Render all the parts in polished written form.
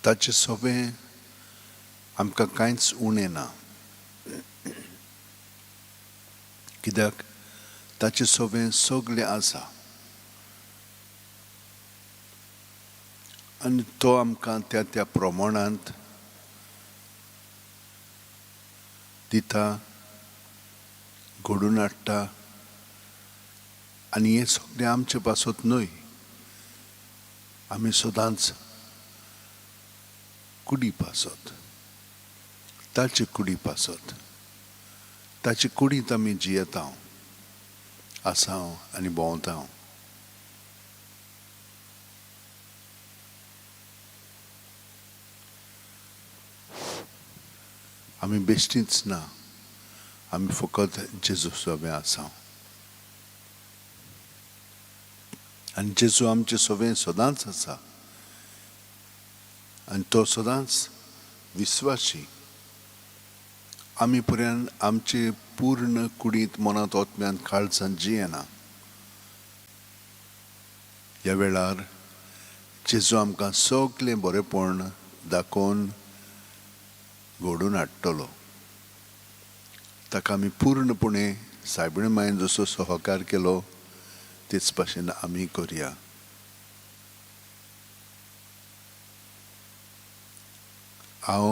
ताचे सोबें आमकां कांयच उणें ना, कित्याक ताचे सोबें सगळें आसा आनी तो आमकां त्या त्या प्रमाणांत दिता, घडून हाडटा. आनी हें सगळें आमचे पासत न्हय, आमी सदांच कुडी पासत, ताचे कुडी पासत, ताचे कुडींत आमी जियेता, आसा आनी भोंवता. आमी बेश्टीच ना, आमी फकत जेजू सोबें आसा आनी जेजू आमचे सोबें सदांच आसा आनी तो सदांच विस्वाशी. आमी पर्यंत आमचे पूर्ण कुडींत, मनांत, आत्म्यांत, काळजांत जियेना. ह्या वेळार जेजू आमकां सगळें बरेपण दाखोवन घडोवन हाडटलो. ताका आमी पूर्णपणे सायबिणी मायन जसो सहकार केलो तेच भाशेन आमी करया. हांव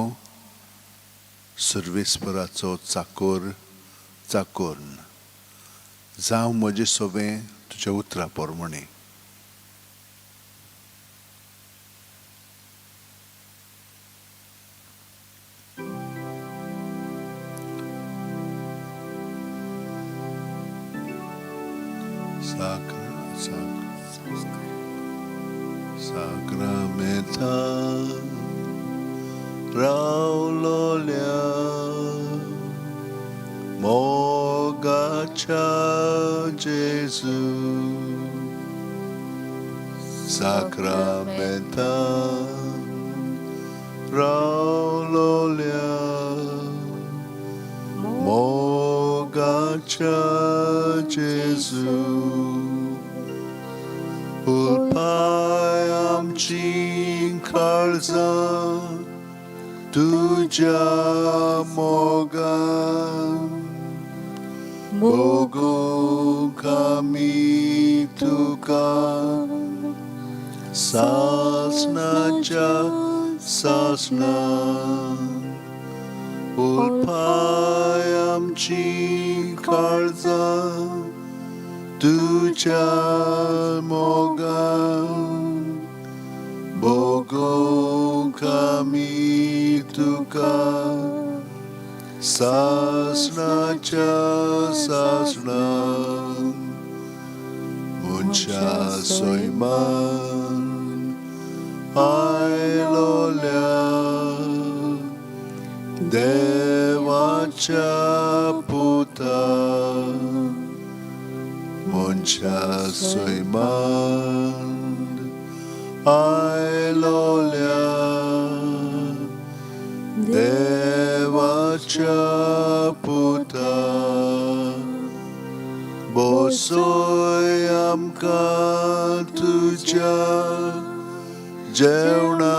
सर्वेस्पराचो चाकोर चाकोर्न, जावं म्हजें सोबें तुज्या उतरा प्रमाणें. साक्रामेंता रावलोल्या मोगाच्या जेजू, साक्रामेंता रावलोल्या मोगाच्या जेजू, उलपाय आमची काळजां तुज्या मोगान, भोगूंक आमी तुका सासणाच्या सासणान. उलपाय आमची काळजां तुज्या मोगान, भोगूंक आमी तुका सासणाच्या सासणान. मनशा सैमान आयलोल्या देवाच्या पुता, मनशा सैमान आयलोल्या देवाच्या पुता, बसय आमकां तुज्या जेवणा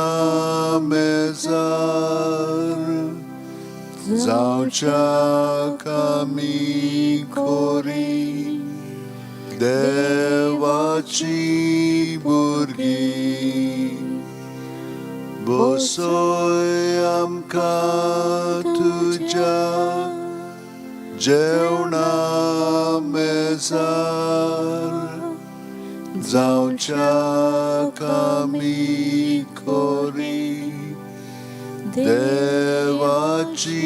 मेजार, जावच्याक आमी खोरी देवाची भुरगीं. बसय आमकां तुज्या जेवणा मेजार, जावच्याक आमी खोरी देवाची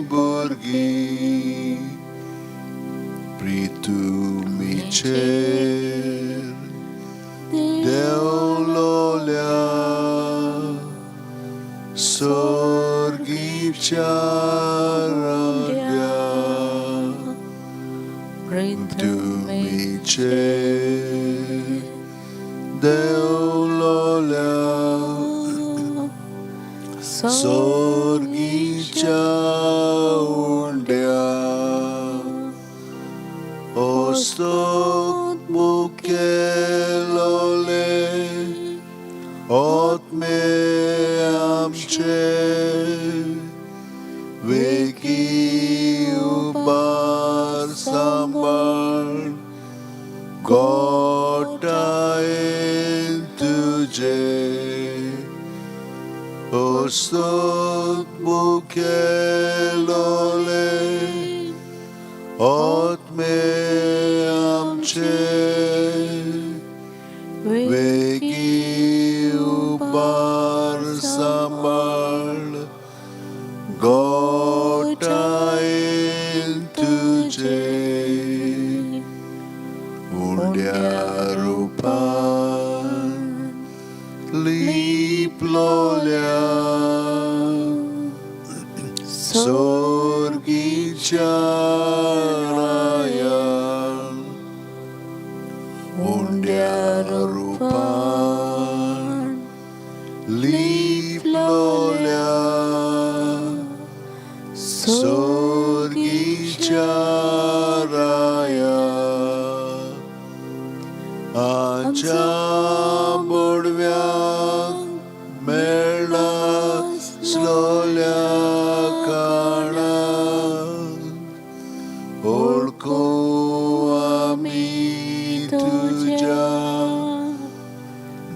भुरगीं. प्रितुमीचेर देवलोल्या सोर्गीच्या रांड्या, प्रितुमीचेर देवलोल्या सोर्गीच्या उंड्या, ओस्तोत मुखेलोले आत्मे गोटायेन तुजे हस्तक मुखेलोले आत्मे आमचे वेगी उबार सांबाळ गोटायेन तुजे उंड्या रुपान लिपलोल्या सोर्गीच्या राया उंड्या रुपान लिपलोल्या सोर्गीच्या राया आमच्या बोडव्याक मेळ्ळा स्लोल्या काळाक ओळखू आमी तुज्या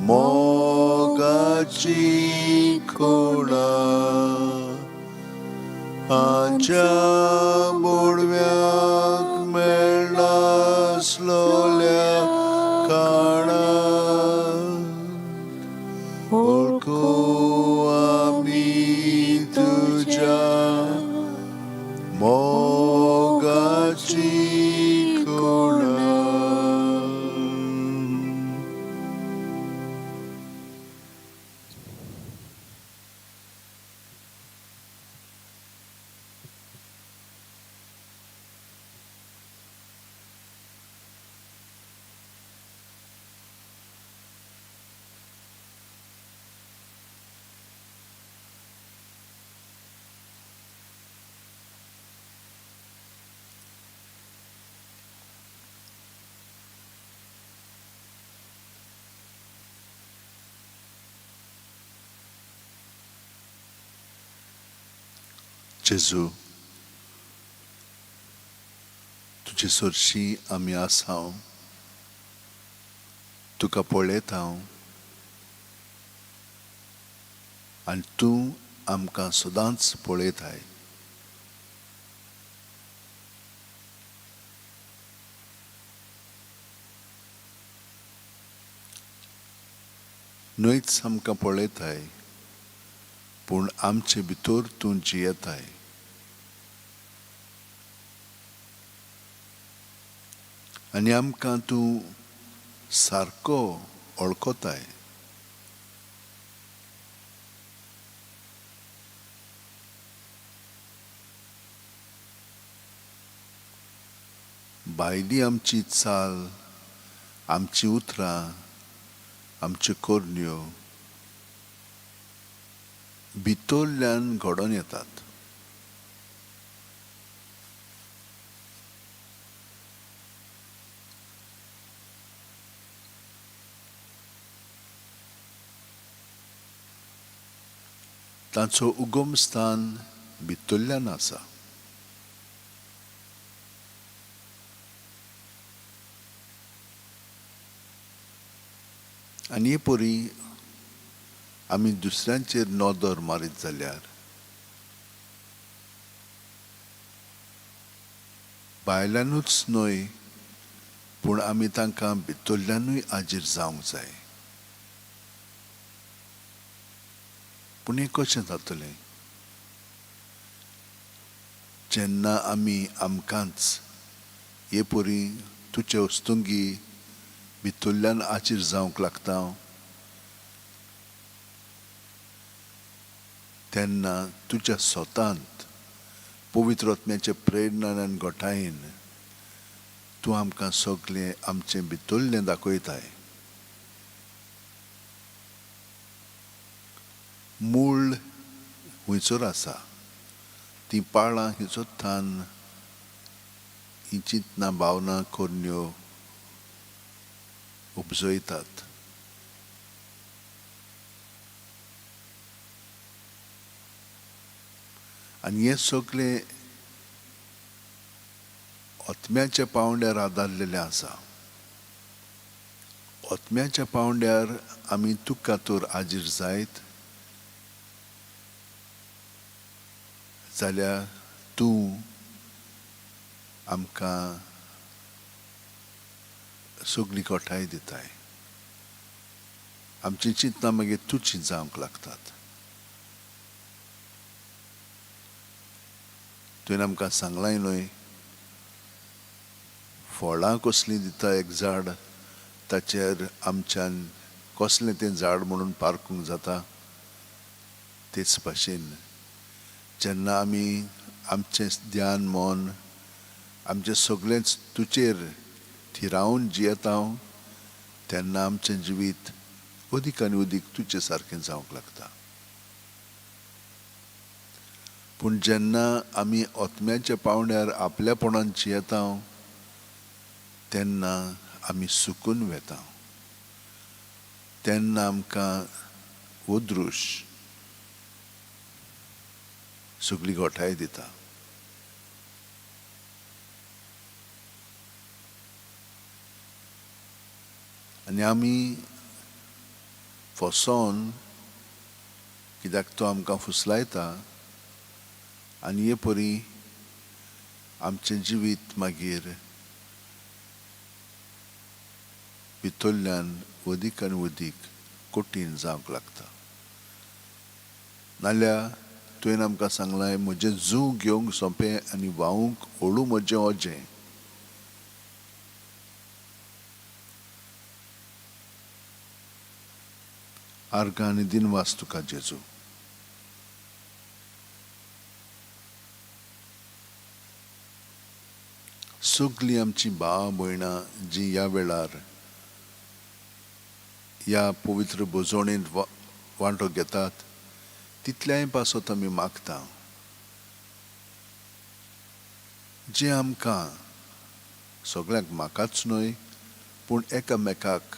मोगाची खुणा आमच्या बोडव्याक मेळ्ळा स्लोल्या काळाक ओळखू आमी तुज्या मोगाची खुणा. जेजू, तुजे सरशी आमी आसाव, तुका पळयता आनी तूं आमकां सदांच पळयताय. न्हयच आमकां पळयताय, पूण आमचे भितर तूं जियेताय. आनी आमकां तूं सारको वळखताय. भायली आमची चाल, आमची उतरां, आमच्यो करण्यो भितरल्यान घडोवन येतात. तांचो उगम स्थान भितरल्यान आसा. आनी हे परी आमी दुसऱ्यांचेर नदर मारीत जाल्यार भायल्यानूच न्हय, पूण आमी तांकां भितरल्यानूय हाजीर जावंक जाय. पूण हें कशें जातलें? जेन्ना आमी आमकांच हे परी तुजे वस्तुंगी भितरल्यान हाजीर जावंक लागता, तेन्ना तुज्या स्वतांत पवित्र आत्म्याचे प्रेरणान आनी घटायेन तूं आमकां सगळें आमचें भितरलें दाखयताय. मूळ हुंयसर आसा तीं पाळां हिचोत्थान ही चिंतना भावना करण्यो उपजयतात. आनी हें सगळें आत्म्याच्या पांवड्यार आदारलेलें आसा. आत्म्याच्या पांवड्यार आमी तुका तर आजीर जायत जाल्यार तूं आमकां सगळी कोठाय दिताय. आमची चिंतना मागीर तुजी जावंक लागतात. तुवें आमकां सांगलाय न्हय, फळां कसलीं दिता एक झाड ताचेर आमच्यान कसलें तें झाड म्हणून पारखूंक जाता. तेच भाशेन जेन्ना आमी आमचें ध्यान मन आमचें सगळेंच तुजेर थिरावन जियेता तेन्ना आमचें जिवीत अदीक आनी अदीक तुजे सारकें जावंक लागता. पूण जेन्ना आमी आत्म्याच्या पांवड्यार आपल्यापणान जियेता तेन्ना आमी सुकून वेता. तेन्ना आमकां अदृश सगळी गोठाय दिता. आनी आमी फसोन कित्याक तो आमकां फुसलायता आनी हे परी आमचें जिवीत मागीर भितरल्यान अदीक आनी अदीक कठीण जावंक लागता. नाल्यार तुवें आमकां सांगलां म्हजें जूं घेवंक सोंपें आनी व्हांवूंक हळू म्हजें ओजें. आर्गां आनी दिनवास तुका जेजू. सगळीं आमची भाव भयणां जीं ह्या वेळार ह्या पवित्र भोजवणेंत वांटो घेतात तितल्याय पासत आमी मागता जें आमकां सगळ्यांक म्हाकाच न्हय पूण एकामेकाक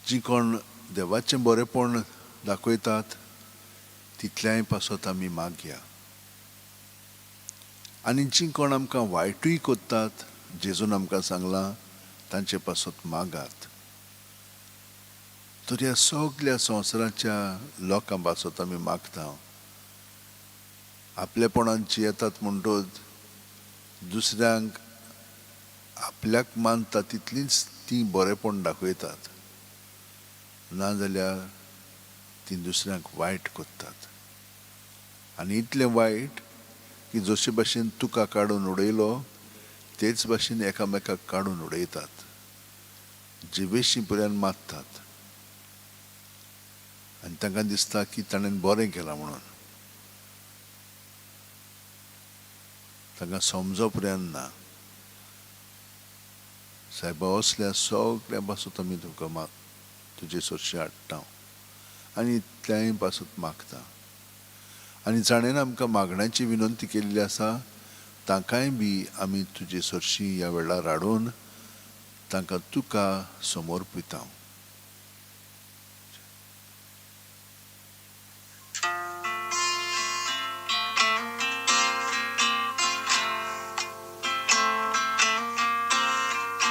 जी कोण देवाचें बरेपण दाखयतात तितल्याय पासत आमी मागया. आनी जी कोण आमकां वायटूय करतात जेजून आमकां सांगलां तांचे पासत मागात. तर ह्या सगल्या संवसाराच्या लोकां पासत आमी मागता. आपलेपणान जियेतात म्हणटच दुसऱ्यांक आपल्याक मानता तितलींच तीं बरेपण दाखयतात, नाजाल्यार तीं दुसऱ्यांक वायट करतात. आनी इतलें वायट की जशे भाशेन तुका काडून उडयलो तेच भाशेन एकामेकाक काडून उडयतात, जिवेशी पर्यंत मारतात आनी तांकां दिसता की ताणें बरें केलां म्हणून. तांकां समजो पर्यंत ना. सायबा असल्या सगळ्या पासत आमी तुका माग तुजे सरशी हाडटा आनी इतल्याय पासत मागता. आनी जाणेन आमकां मागण्याची विनंती केल्ली आसा तांकांय बी आमी तुजे सरशी ह्या वेळार हाडून तांकां तुका समर्पिता.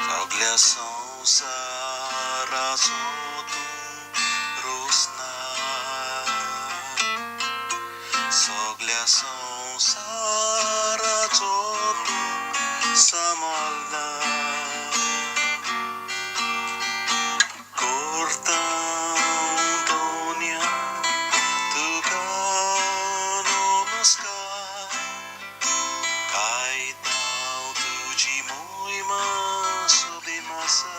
सगल्या संवसाराचो तूं रोसनाय, सगल्या संवसाराचो तूं सांबाळनाय. करता दोन्या तुका नमस्कार, गायता तुजी मोहिमा सोबीम आसा.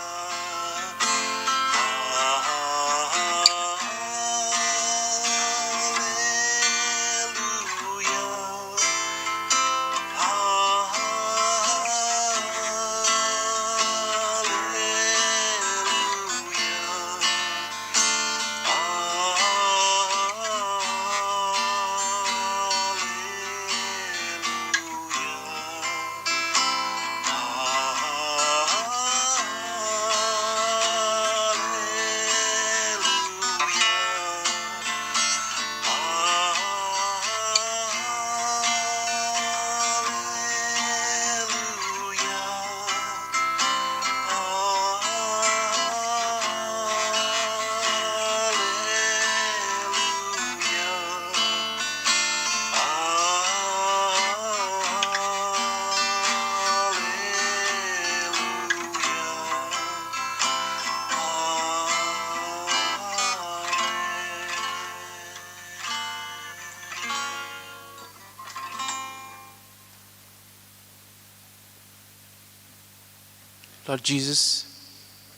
Lord Jesus,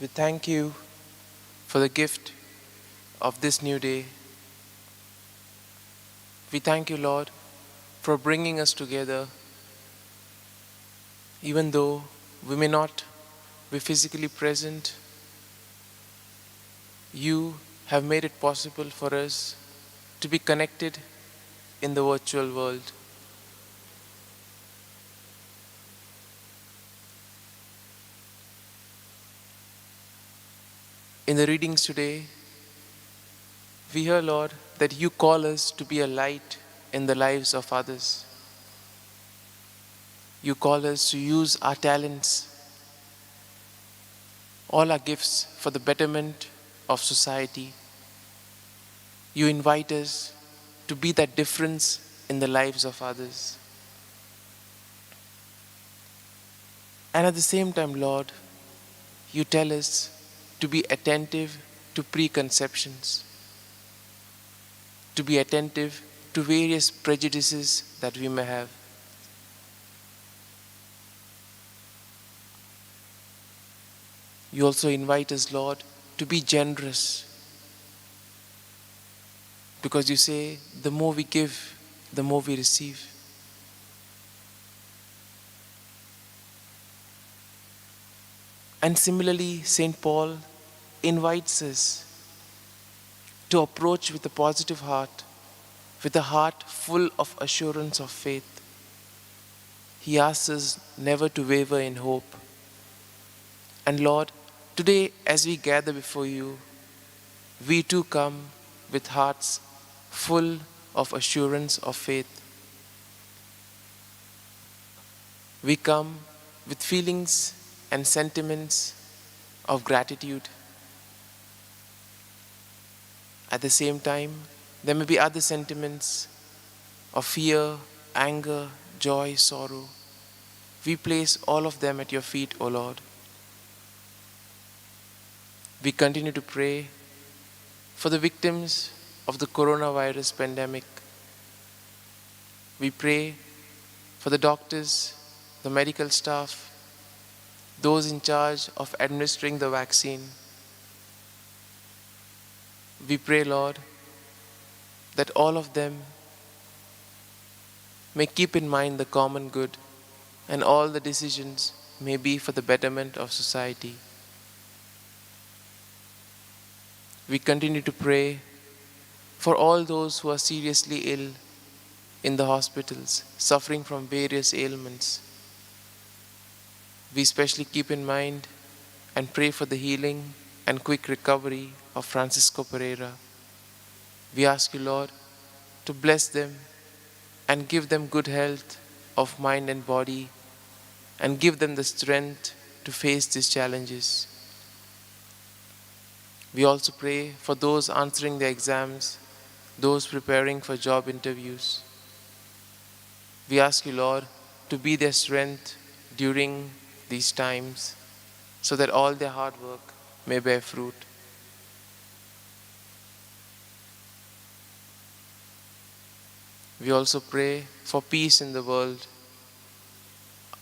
we thank you for the gift of this new day. We thank you, Lord, for bringing us together, even though we may not be physically present. You have made it possible for us to be connected in the virtual world. In the readings today, we hear, Lord, that you call us to be a light in the lives of others. You call us to use our talents, all our gifts for the betterment of society. You invite us to be that difference in the lives of others. And at the same time, Lord, you tell us to be attentive to preconceptions, to be attentive to various prejudices that we may have. You also invite us, Lord, to be generous, because you say the more we give, the more we receive. And similarly, St. Paul invites us to approach with a positive heart, with a heart full of assurance of faith. He asks us never to waver in hope. And Lord, today as we gather before you, we too come with hearts full of assurance of faith. We come with feelings and sentiments of gratitude. At the same time, there may be other sentiments of fear, anger, joy, sorrow. We place all of them at your feet, O Lord. We continue to pray for the victims of the coronavirus pandemic. We pray for the doctors, the medical staff, those in charge of administering the vaccine. We pray, Lord, that all of them may keep in mind the common good and all the decisions may be for the betterment of society. We continue to pray for all those who are seriously ill in the hospitals, suffering from various ailments. We especially keep in mind and pray for the healing and quick recovery of Francisco Pereira. We ask you, Lord, to bless them and give them good health of mind and body, and give them the strength to face these challenges. We also pray for those answering their exams, those preparing for job interviews. We ask you, Lord, to be their strength during these times, so that all their hard work may bear fruit. We also pray for peace in the world,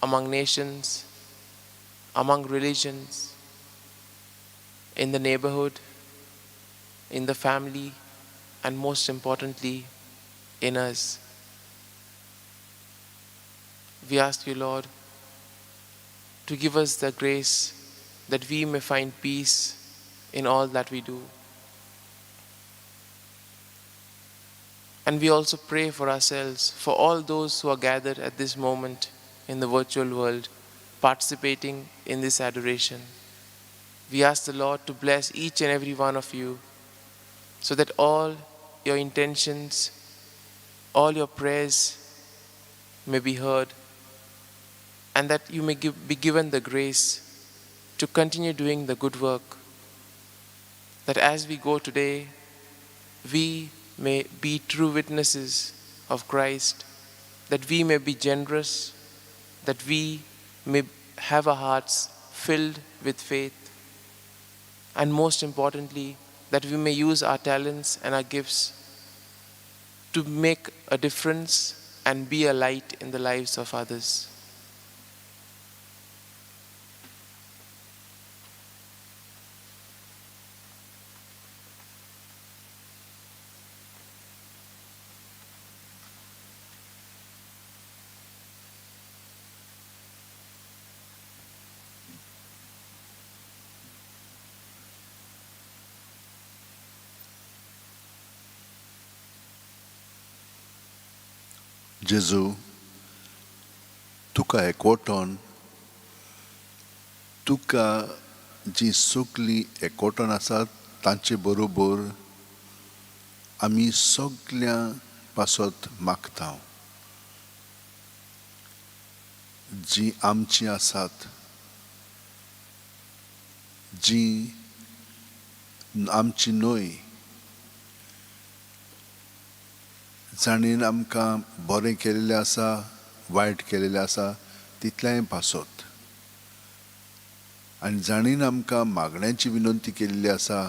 among nations, among religions, in the neighborhood, in the family, and most importantly, in us. We ask you, Lord, to give us the grace that we may find peace in all that we do. And we also pray for ourselves, for all those who are gathered at this moment in the virtual world, participating in this adoration. We ask the Lord to bless each and every one of you, so that all your intentions, all your prayers may be heard, and that you may be given the grace to continue doing the good work, that as we go today, we may be true witnesses of Christ, that we may be generous, that we may have our hearts filled with faith, and most importantly, that we may use our talents and our gifts to make a difference and be a light in the lives of others. जेजू, तुका एकवटोन, तुका जीं सगलीं एकवटोन आसात तांचे बरोबर आमी सगल्यां पासत मागता, जीं आमचीं आसात, जीं आमची न्हय, जाणीन आमकां बरें केल्लें आसा, वायट केलेलें आसा तितलेंय पासत, आनी जाणीन आमकां मागण्यांची विनंती केल्ली आसा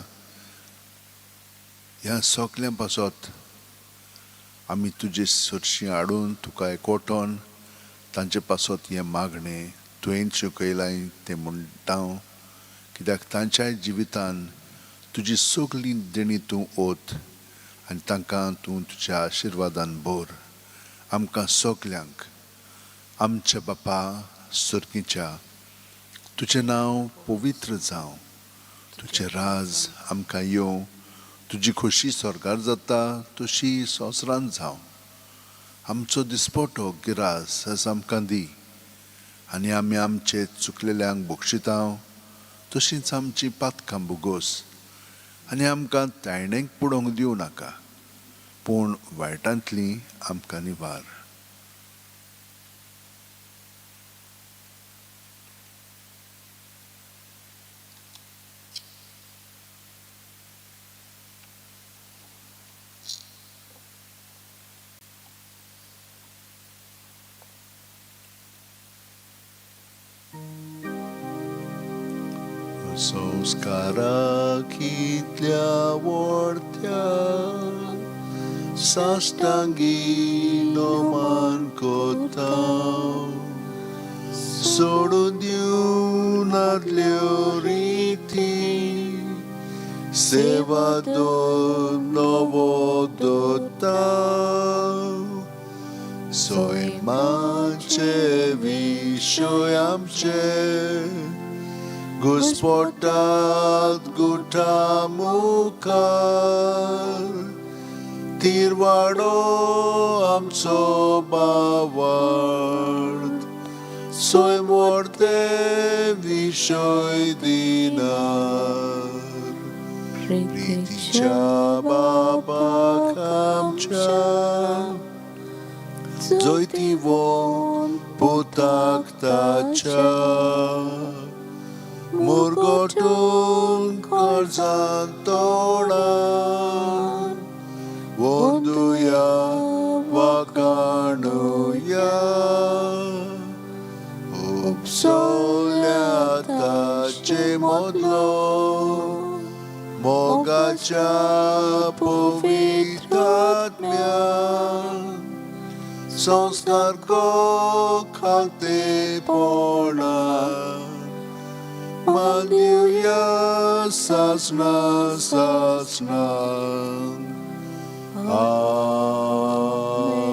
ह्या सगल्यां पासत आमी तुजे सरशीं हाडून तुका एकवटोन तांचे पासत हें मागणें तुवें शिकयलां तें म्हणटा हांव, कित्याक तांच्याय जिवितान तुजी सगली देणी तूं ओत आनी तांकां तूं तुज्या आशिर्वादान भर. आमकां सगल्यांक आमच्या बापा सर्गीच्या, तुजें नांव पवित्र जावं, तुजें राज आमकां येवं, तुजी खोशी स्वर्गार जाता तशी संवसारांत जावं. आमचो दिसपटो गिरास आज आमकां दी आनी आमी आमचे चुकलेल्यांक बक्षिता तशींच आमची पातकां भोगोस आनी आमकां तायणेक पुडोवंक दिवं नाका, पूण वायटांतली आमकां निवार. संस्कारा कितल्या व्हडत्या साश्टांगी नमन कोता, सोडून दिवन आदल्यो रिती, सेवा दोन नवो दोता, सैमाचे विशय आमचे घुस्पोटात गुठा मुखार, तिरवाडो आमचो बावड, सैम व्हडते विशय दिनार. प्रितीच्या बापाक आमच्या जैतिवंत पुताक ताच्या, मुरगोटून कर्जान तोडान, वंदुया वाकाणुया, उपसोल्या ताचे मदलो मोगाच्या पवित्र आत्म्यान, संस्कार को खालतेपणान, मानदिवया सासना सासना.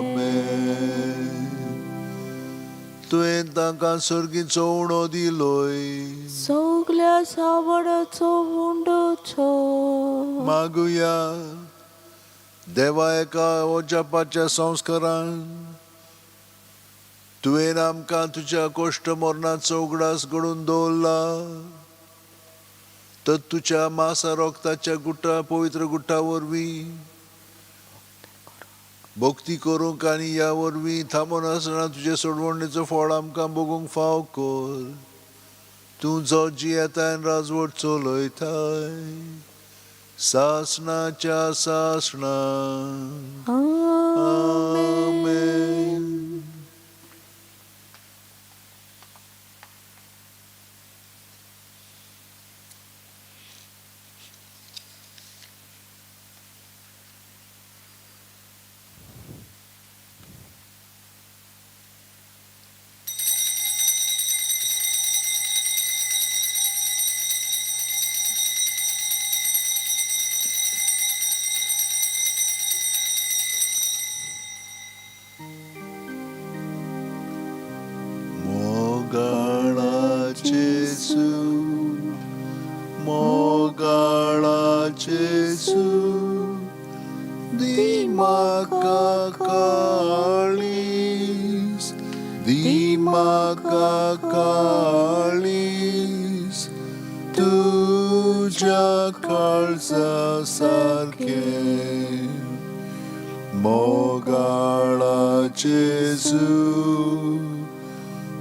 आमेन. तुवें तांकां सर्गीचो उणो दिलोय, सगल्या सावडाचो उंडोचो. मागुया देवा एका ओजापाच्या संस्कारान तुवें आमकां तुज्या कोश्ट मरणाचो उगडास घडून दवरला, तर तुज्या मासा रोगताच्या गुट्टा पवित्र गुट्टा वरवीं भक्ती करूंक आनी ह्या वरवीं थांबोन आसतना तुजे सोडवणेचो फळ आमकां भोगूंक फाव कर. तूं जो जियेताय राजवट चलयताय सासणाच्या सासणा. आमेन. मोगाळा जेजू, मोगाळा जेजू, दी म्हाका काळीज. म्हाका काळीज तुज्या काळजा सारकें. मोगाळा जेजू,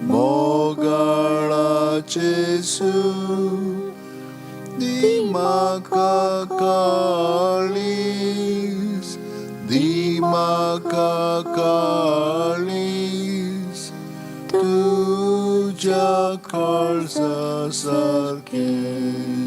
मोगाळा जेजू, दी म्हाका काळीज, दी म्हाका काळीज तुज्या काळजा सारकें.